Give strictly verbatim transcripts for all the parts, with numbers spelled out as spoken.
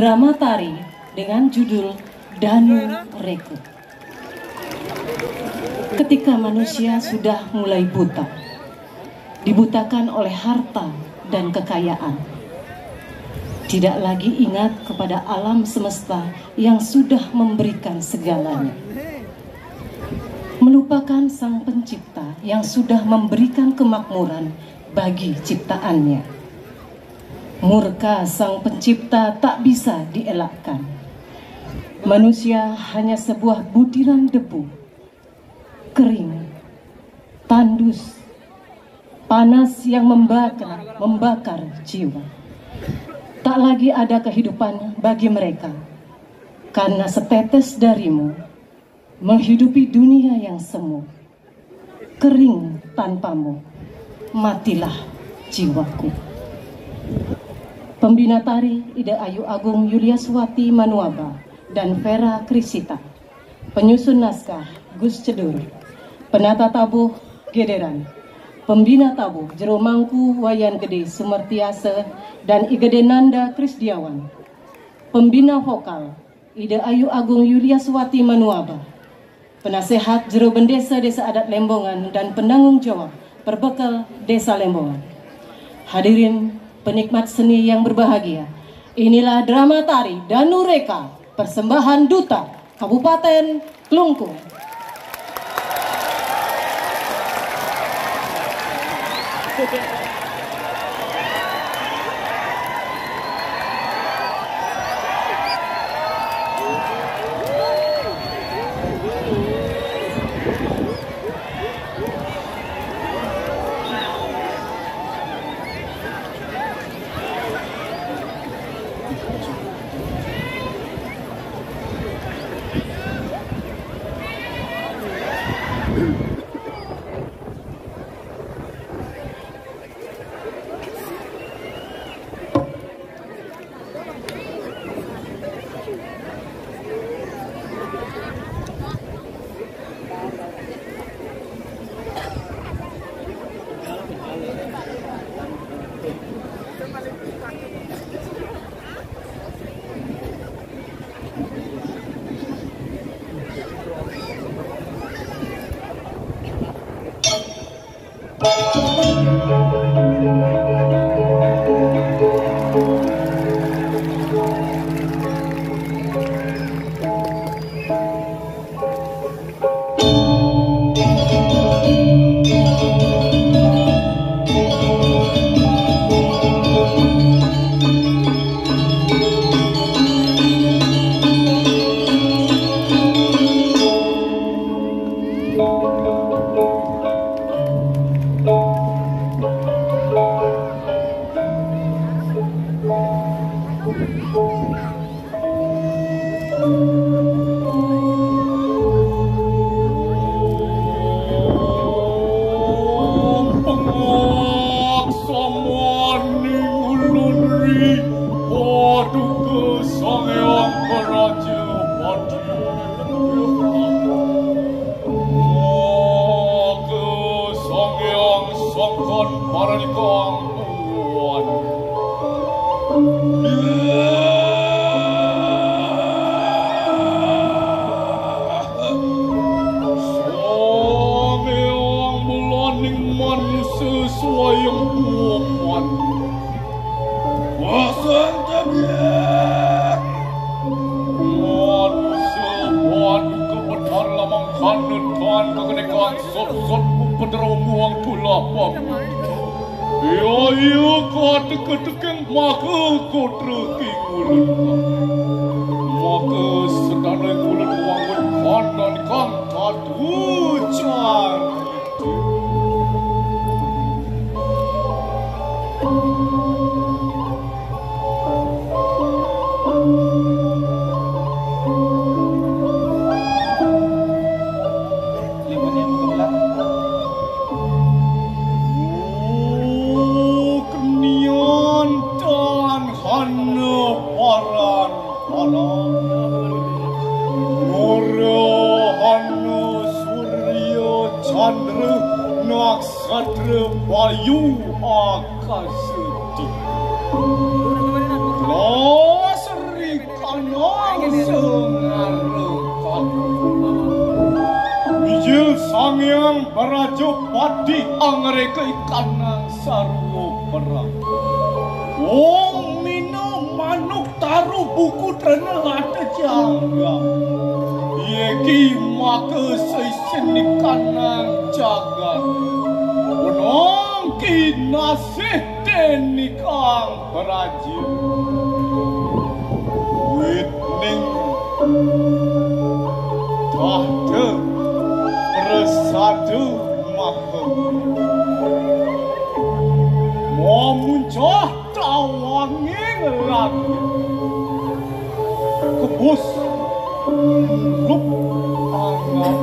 Drama tari dengan judul Danu Reku. Ketika manusia sudah mulai buta, dibutakan oleh harta dan kekayaan, tidak lagi ingat kepada alam semesta yang sudah memberikan segalanya, melupakan Sang Pencipta yang sudah memberikan kemakmuran bagi ciptaannya. Murka Sang Pencipta tak bisa dielakkan. Manusia hanya sebuah butiran debu, kering, tandus, panas yang membakar, membakar jiwa. Tak lagi ada kehidupan bagi mereka, karena setetes darimu menghidupi dunia yang semu. Kering tanpamu, matilah jiwaku. Pembina tari, Ida Ayu Agung Yuliaswati Manuaba dan Vera Krisita. Penyusun naskah, Gus Cedur. Penata tabuh, Gederan. Pembina tabuh, Jero Mangku Wayan Gede Sumertiase dan Igede Nanda Krisdiawan. Pembina vokal, Ida Ayu Agung Yuliaswati Manuaba. Penasehat Jero Bendesa Desa Adat Lembongan dan penanggung jawab Perbekel Desa Lembongan. Hadirin penikmat seni yang berbahagia, inilah drama tari Danu Reka, persembahan Duta Kabupaten Klungkung. Pengak samaning ulun ri paduka Sang Hyang Prajapati. Maka Sang Hyang Sangkan Paranikaang Tuan. Sangeang belaning manusa swayambhuwan. Wasan tebih. Manusa paduka Betara Lamang Kanetan kakenekan sot-sot upedra muang tulah pamit. Iya, iya, kata-kata Maka kotra king ulun. Maka sedana ulun wangun kandhan kang katucar. Kenian tan hana paran paran. Murah hana surya candra naksatra bayu akasa di. Las ri Nong sungarukan. Mijil Sang Hyang Prajapati angreka ikanang sarwa perang. Wong mina manuk taru buku trena lata jangga. Yeki maka seisin ikanang jagat. Wenong kinasih tenikang Praja. Wit ning tahta prasada maha. Mamuncah tawanging langit. Kebus rup angan.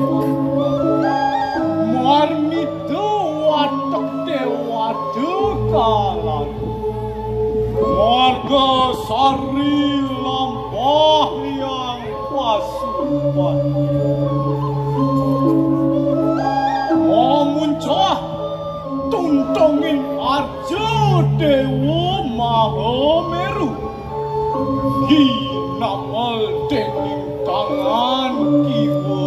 Marmita watek dewata kalan. Marga sari lampah liang pasupan. Mamuncah tuntungin arja dewa maha meru. Ginamel dening tangan kiwa.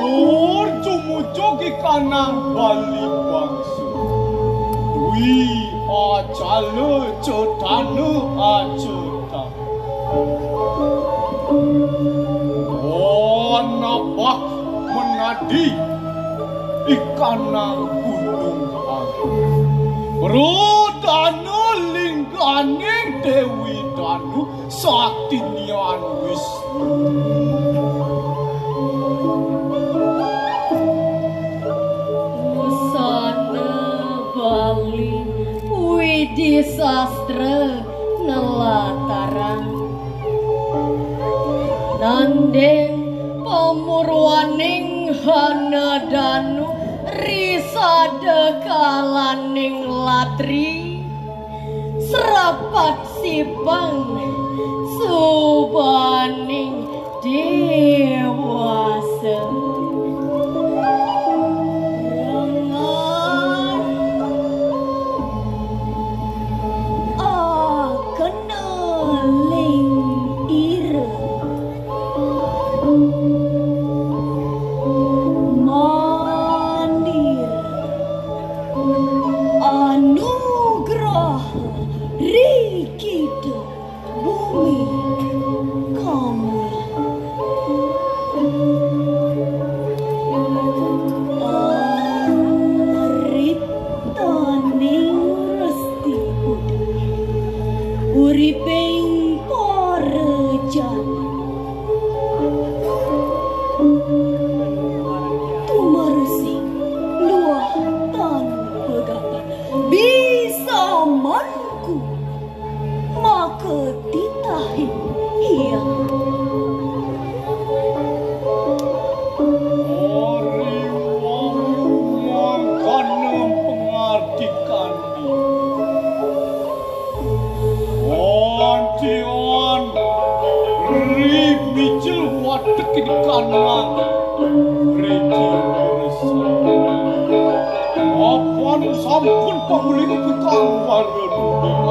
Ur jumujug ikanang Bali bangsa. Dwi acala cetana acetang. Anabak menadi ikanang gunung agung. Pradana lingganing Dewi Danu Saktinian Wisnu. Busana Bali Widi Sastra nelatarang. Nanding pamurwaning hana danu risada kalaning latri. Srapat sipang subaning dewasa. Rengan akena ling ira. Manir anugrah ri kita bumi kami. Aritaning resti budi uriping para jana. Tumarusing luah tan begapan bisa manku maka titahing hiang. Ari wau mangkana pangartikan. Wantian ri mijil watek ing kanang reti beresan. Apan sampun pangulih pikang warna dunia.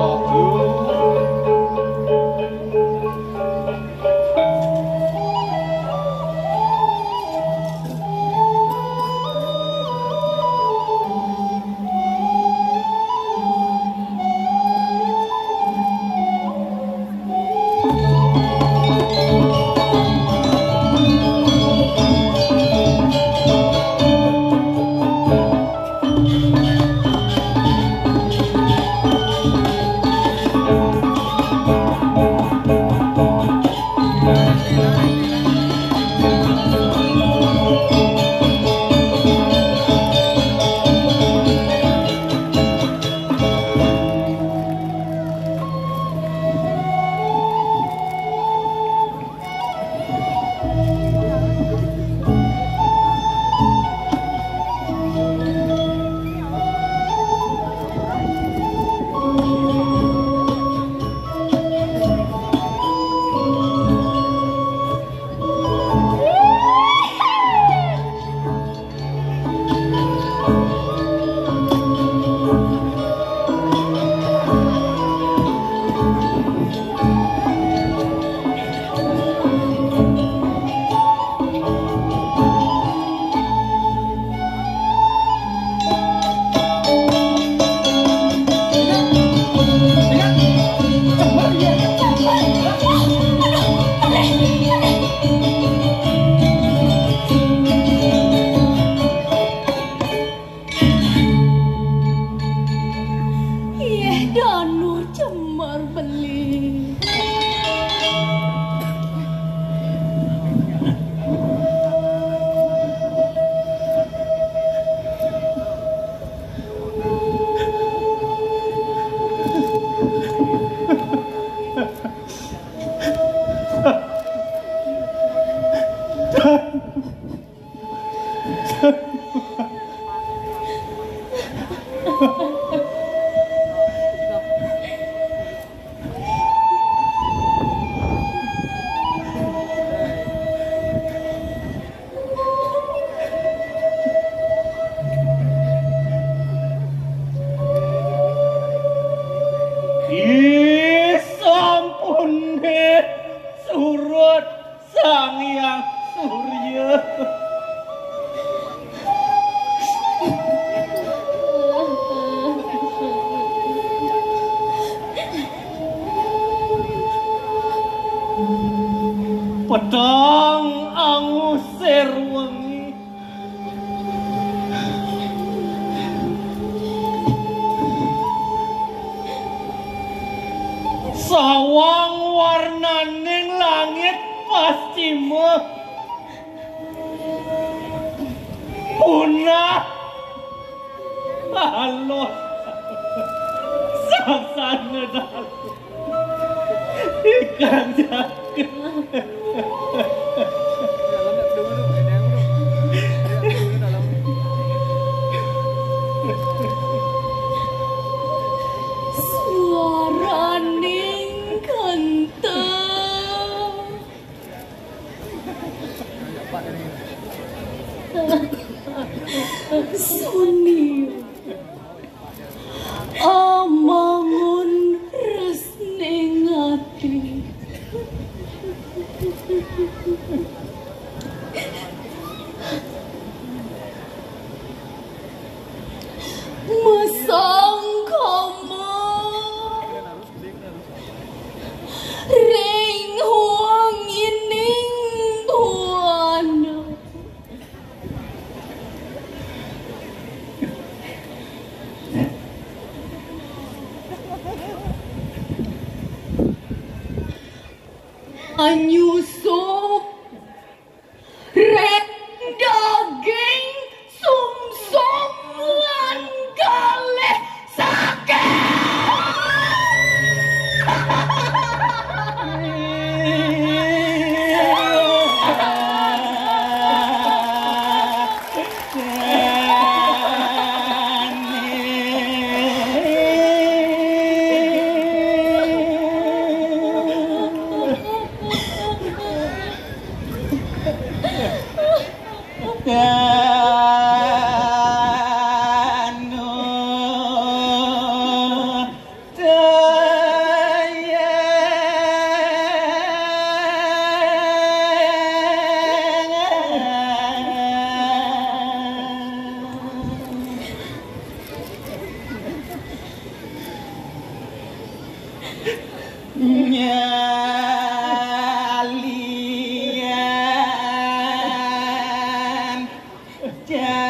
Ih, sampun deh, surut Sang Hyang Surya. Pedang angusir wengi. Sawang warnaning langit pascima. Punah. Alos. Sasana dalu. Ikang jagat. Swaraning kenteng. Suni. Amangun resning ati. Masangkama ring wangining buana. Anyusup ring daging sumsum lan kalih sakit. Nyalian jae.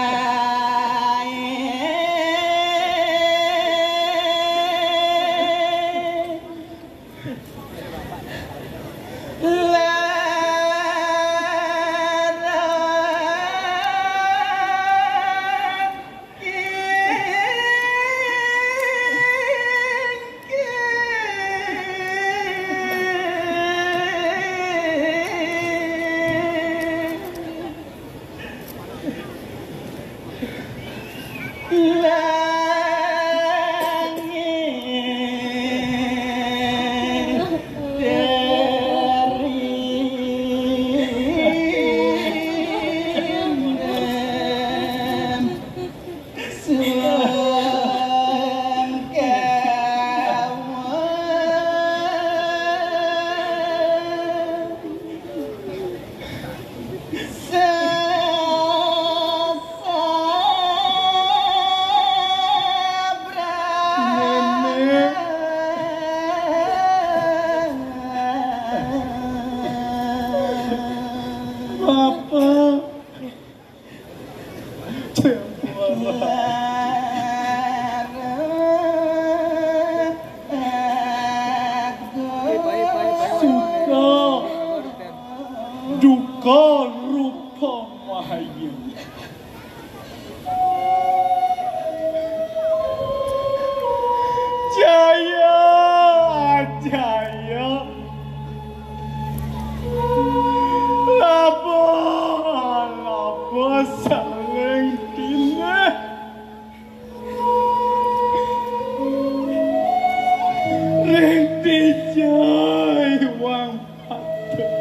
Ai, wang patut.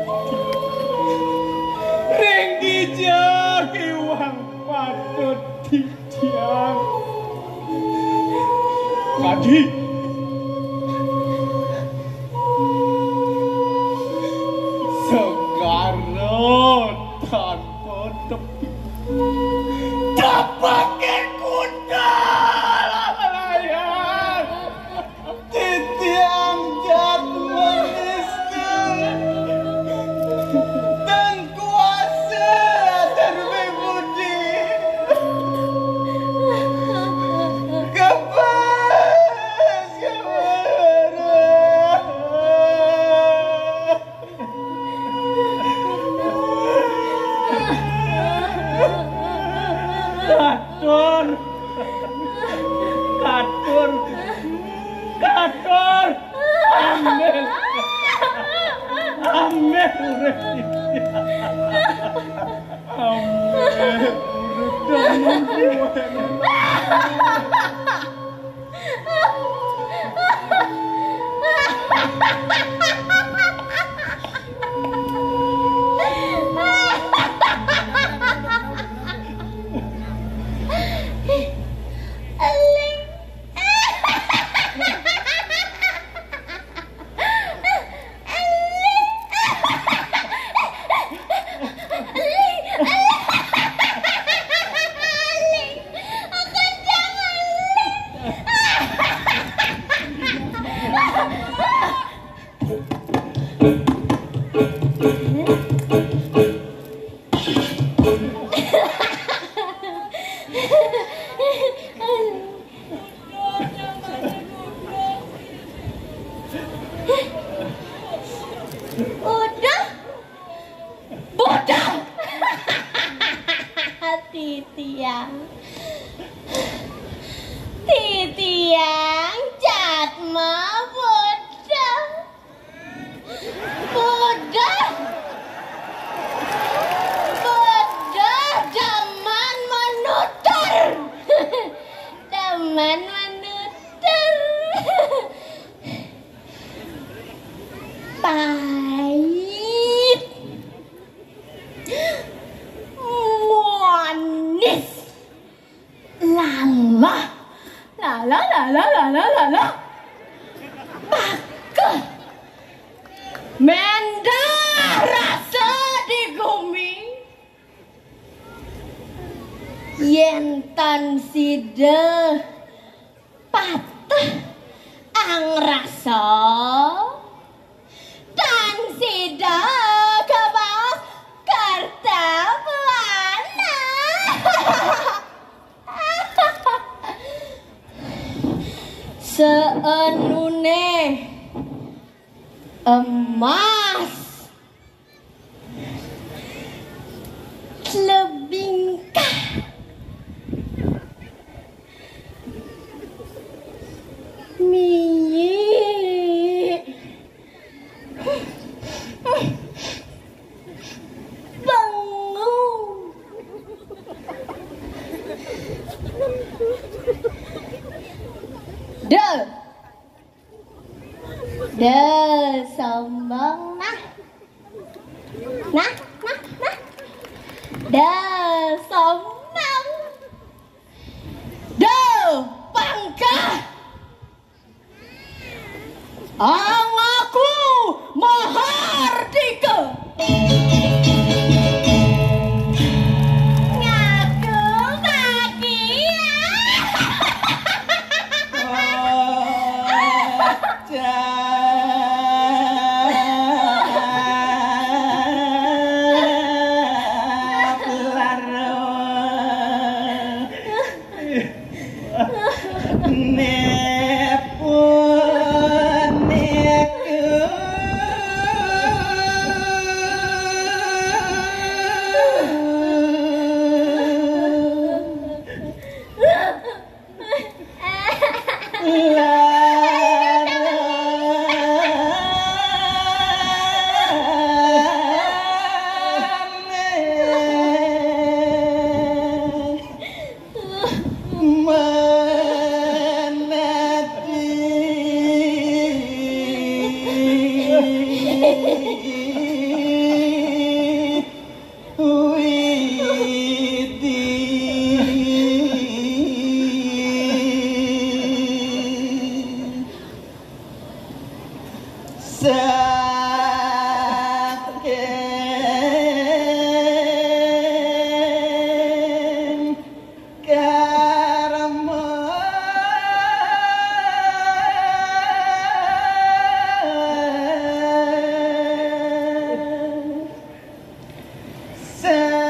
Ring dija iwang patut titiang. Kadi. Segara tanpa tepi. Tepake kuda lalayan. Titiang jat manis. Tengkuasa terwibudi. Kepas kemana. Katur. Katur. Katur. Ambil. Ambil urip. Ambil urip. Udah. Bodoh. Titiang. Titiang jatma bodoh. Bodoh. Bodoh, demen manutur. Demen manutur. Pait. Manis. Lala. Lala, lala, lala, lala. Pakeh. Mendah rasa di gumi. Yen tan sida pateh angrasa, tan sida kabaos kerta buana. Seenune emas lebingkah. Miyik. Bengu. Dal. Dal, sombong nah. Nah, nah, nah. Dal, sombong. Dal, pangkah. Angaku Mahardika. Ngaku bahagia. Nepun nek Saking karma salah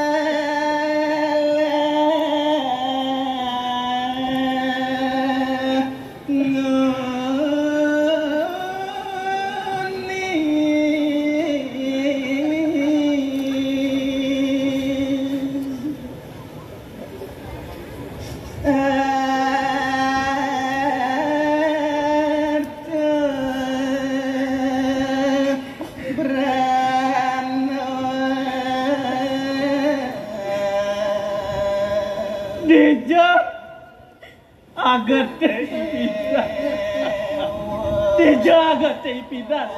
nuni. Dija agate ipidan. Dija agate ipidan.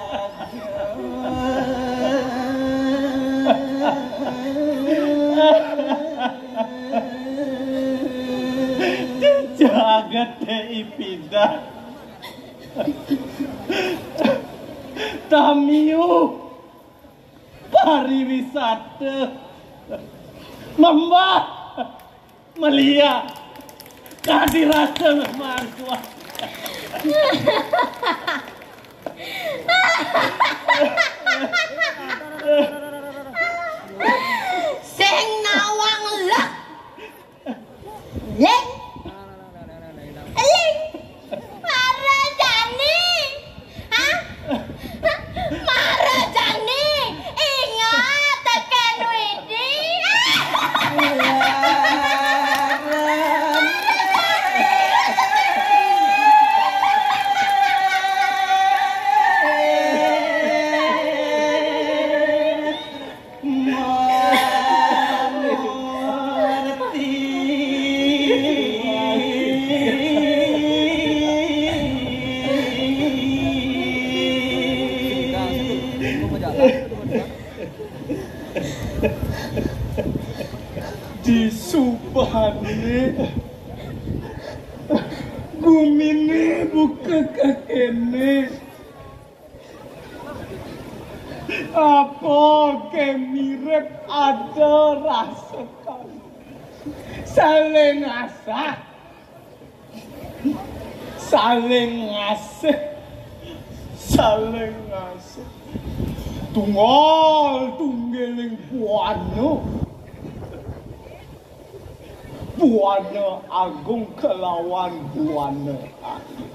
Dija agate ipidan. Tamiu pariwisata. Mambah, melihat, kadi rasa mangkuat. Sing nawang lek. Ling. Ling. Marajani. Hah? Marajani. Ingat teken Widi. Disubane gumine buka kakene. Apa ke mirip ada rasa kali? Saling asah. Saling ngasih. Saling ngasih. Tunggal tunggiling buana. Buana agung kelawan buana agung.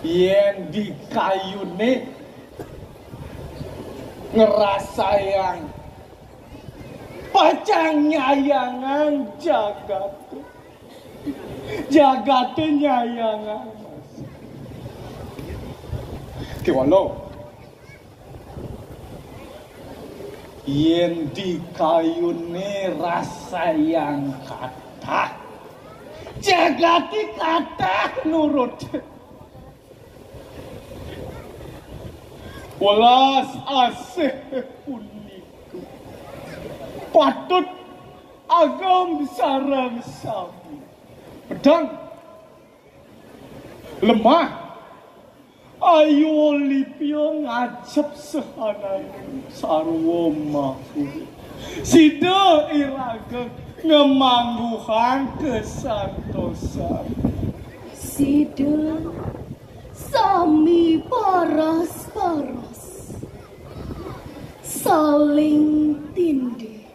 Yen di kayune ngrasayang pacang nyayangan jagat. Jagate nyayangan. Kewala. Yen di kayune rasayang kathah, jagate kathah nurut. Welas asih punika patut agem sareng sami. Pedang lemah. Ayo lipia ngajep sahananing sarwa makhluk. Sida iraga ngemangguhang kesantosan. Sida sami paras-paras saling tindih.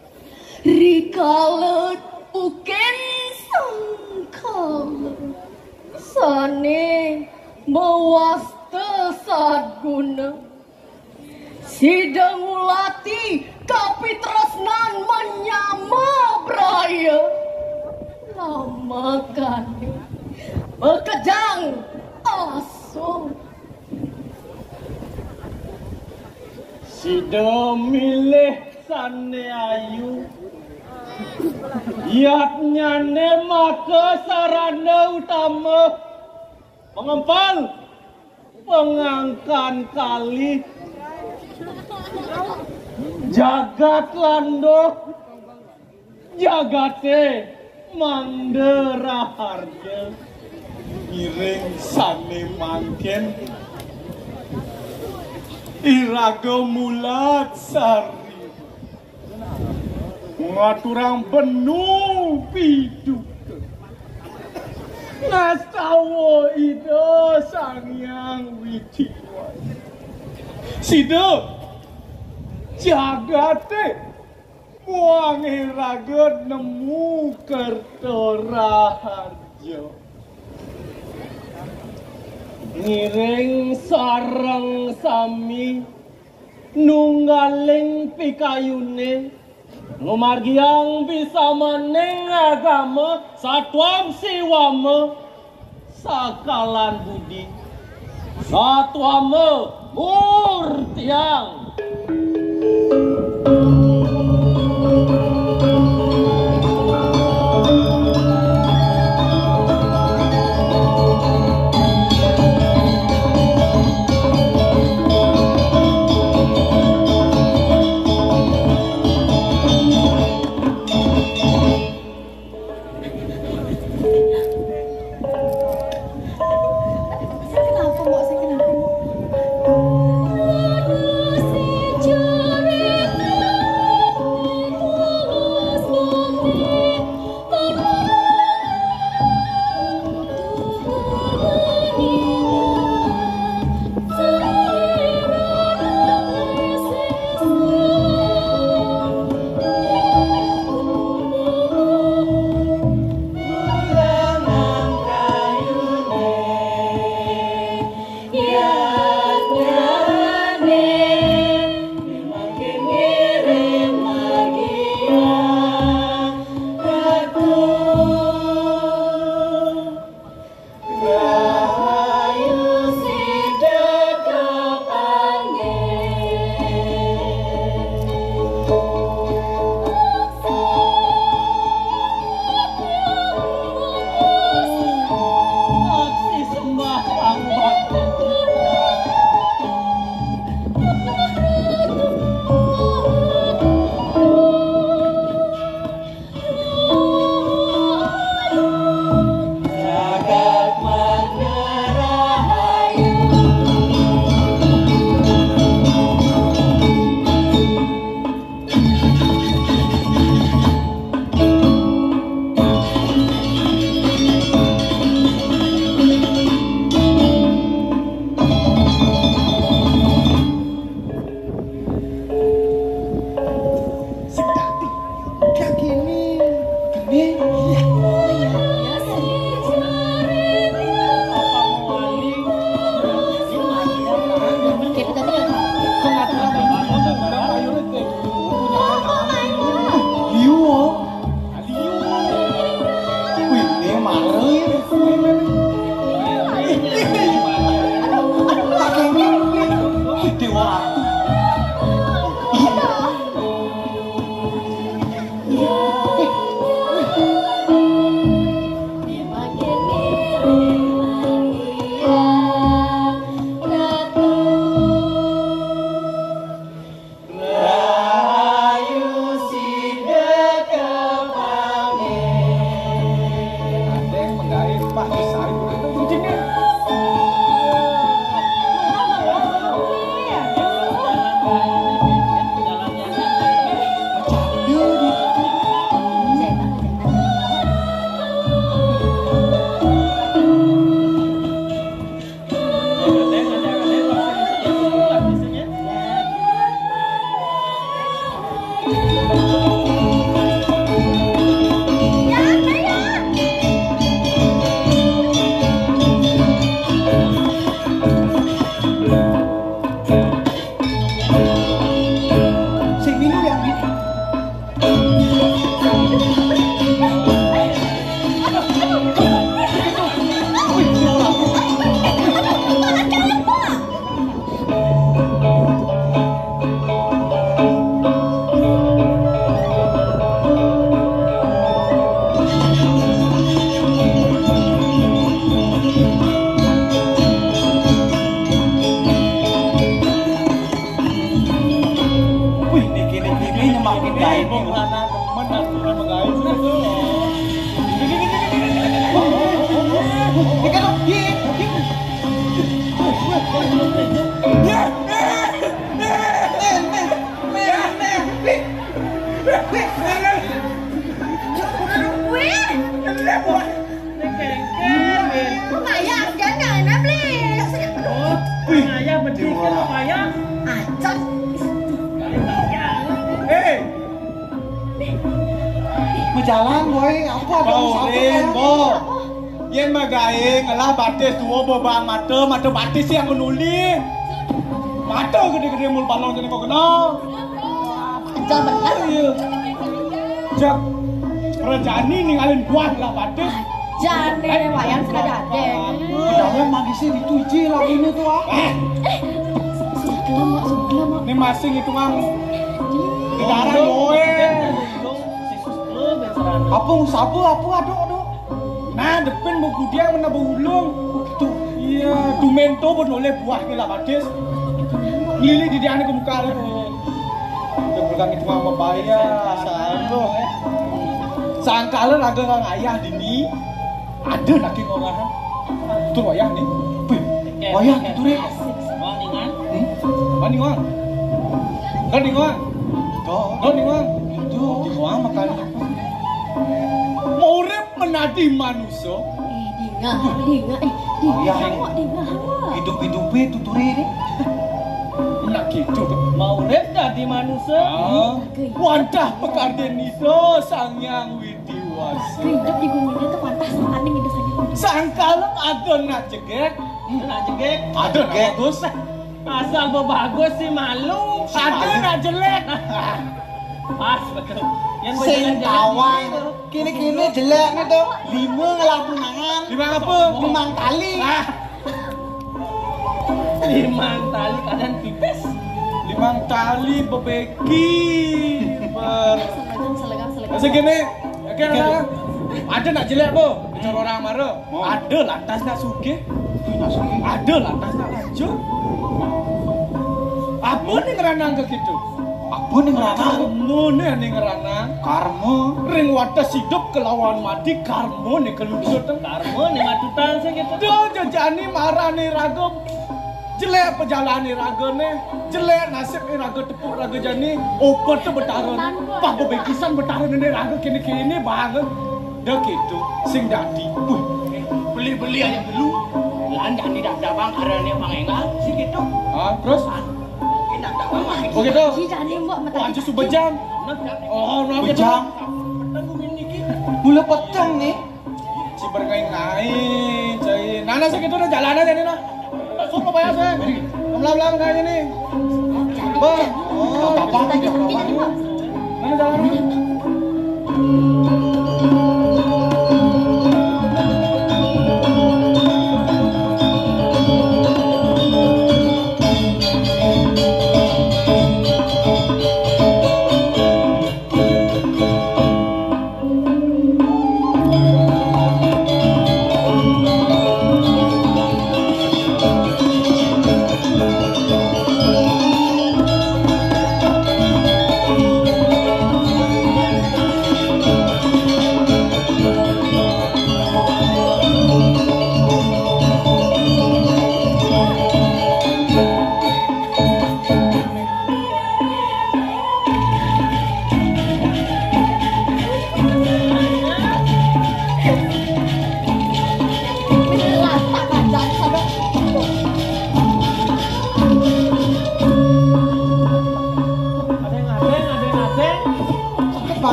Rikala bukin sangkala sane mawasta sadguna. Sida ngulati kapitresnan manyama braya. Lamakane makejang asa. Sida milih sane ayu. Yatnyane maka sarana utama. Pengempal, pengangkan kalih. Jagat landuh. Jagate mangda raharja. Ngiring sane mangkin Iraga mulat sari ngaturang benu piduka. Ngastawa Ida Sang Hyang Widhi Wasa. Sida jagate muang iraga nemu kerta raharja. Ngiring sareng sami nunggaling pikayune, ngumargiang bisamaning agama, satwam siwama, sakalan budi, satwama murtiang. Sing dadi. Udah gini. Gini. Iya. Iya, iya. Iya. Wih, ini marel ya. Pakai ini. Dewa Ratu. Rahayu sida kapanggih. Adeng menggawe pah besar. Sing minum ya, Bi. Wih, niki, niki, niki nyemakin gaib. Niki, niki, niki, niki. Niki, niki, niki. Acan. Eh, bejalan, boy. Apa ada? Bo, usaha Rin, apa? Bo. Yén magaé ngelah batis tuwa, bo bang mata, mata batis sing ngenuli. Mata gedé-gedé mul balong jane kok kena. Acan bener. Iya. Jak, rejani ningalin buah lah batis. Jane wayang sengaja ade. Padahal magisé ditu iji lah ini tuh, ah. Eh, Sudah gelem, Mak, sudah gelem, Mak. Ini masih ngitungan. Darah, boy. Apa sapu, apa, aduh, aduh. Nah, depan mau gudiang mana bau ulung. Tuh, iya, tumento pun oleh buahnya lah batis. Lili di dia ke muka lah. Itu bukan itu apa bahaya, asal lo. Sangkala raga kang ayah dini. Ada nak ki ngorahang. Tur wayah nih. Wih, wayah gitu, Rek. Wah, ningan. Hmm? Wah, ningan. Kan ningan. Tuh. Kan ningan. Itu, di ruang makan. Mau urip menadi manusia. Eh, dingah, dingah, eh, dingah, wayah, awak dingah, awak. Hidup-hidupnya tuture ini. Nak gitu. Mau urip dadi manusia. Ah. Wadah pekarde nida Sang Hyang Widi Wasa. Hidup di bumi ini tuh pantas makan nih gitu saja. Sangkala ada nak jegek. Nak jegek. Ada jegek. Bagus. Asal bebagus sih malu. Ada nak jelek. Pas betul. Yang sing bejelek-jelek tawang. Gitu. Kini-kini jelek nih tuh. Lima ngelah tunangan. Lima apa? Limang tali. Ah. Limang tali kadang pipis. Limang tali bebeki. Ber- Selegam, selegam, selegam. Masa gini, ya kan, ada nak jelek, Bu? Bicara orang marah. Ada lantas nak sugih. Ada lantas nak lajur. Apa nih ngeranang ke gitu? Apa nih ngeranang? Karma nih, nih ngeranang. Karma. Ring wates hidup kelawan mati, karma nih kelucut. Karma nih matutan sih gitu. Duh, jejani marah nih raga. Jelek pejalane ragane, jelek nasib raga tepuk raga jani, obat tu betarane. Pah bebekisan betarane raga kene-kene banget. Dah gitu, sing dadi. Wih, beli-beli aja dulu. Lan jani dak dabang karane Mang Enggal, sing gitu. Ah, terus? Mungkin dak dabang lagi. Oh gitu. Si jani mbok metadi. Wah, justru bejam. Oh, no, gitu. Bejam. Peteng mungkin niki. Mula peteng nih. Si berngai-ngai, cai. Nana segitu udah jalan aja nih, nah. Suruh bayar saya. Kemelam-lam kayaknya nih. Bah. Oh, apa-apa, tidak apa-apa. Nana jalan.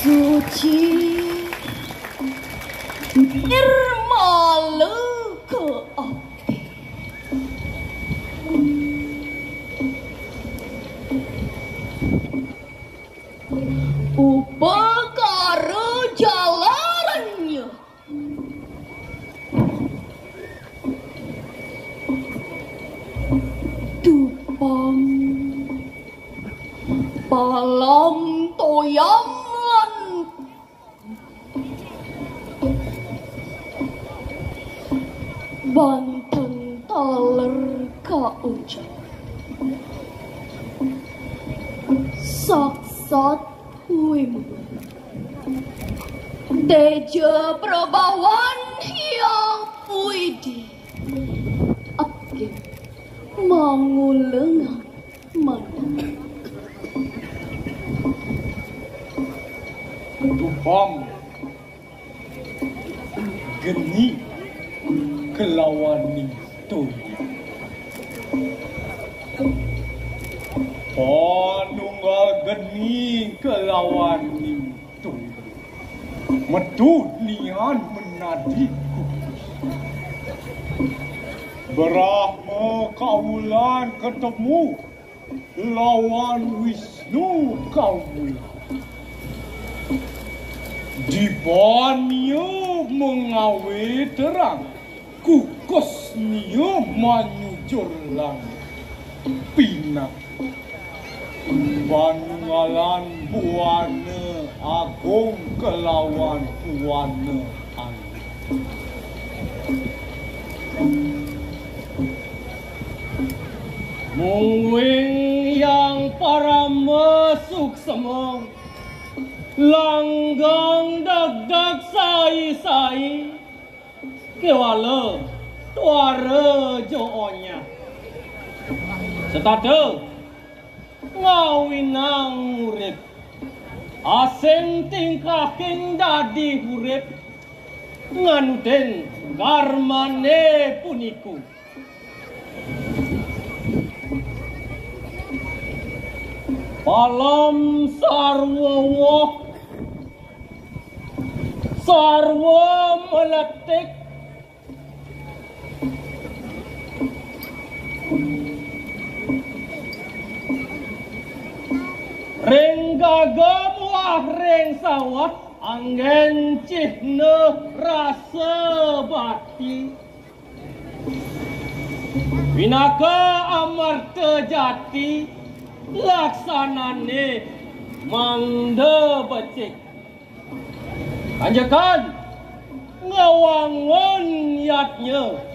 Suci nirmala ka ati. Upakara jalarannya. Dupang palam toyang lan banten taler kaucap. Saksat Wimbo. Teja prabawan Hyang Widhi. Akin mangulengang manah. Dupang geni kelawaning toya. Panunggal geni kelawaning toya. Metu nian menadi kukus. Brahma kawulan ketemu lawan Wisnu kawulan. Dipania mengawe terang, kukus nia manyujur langit. Pinaka panunggalan buana agung kelawan buana agung. Mungguing Hyang Parama Suksma, langgeng degdeg sai-sai, kewala tuara joonyah. Setata ngawinang urip, asing tingkahing dadi urip, nganutin karmane puniku. Palam sarwa woh, sarwa meletik, ring gaga muah ring sawah, anggen cihna rasa bakti. Pinaka amarta jati, laksanane mangda becik. Anjekan ngawangun yadnya.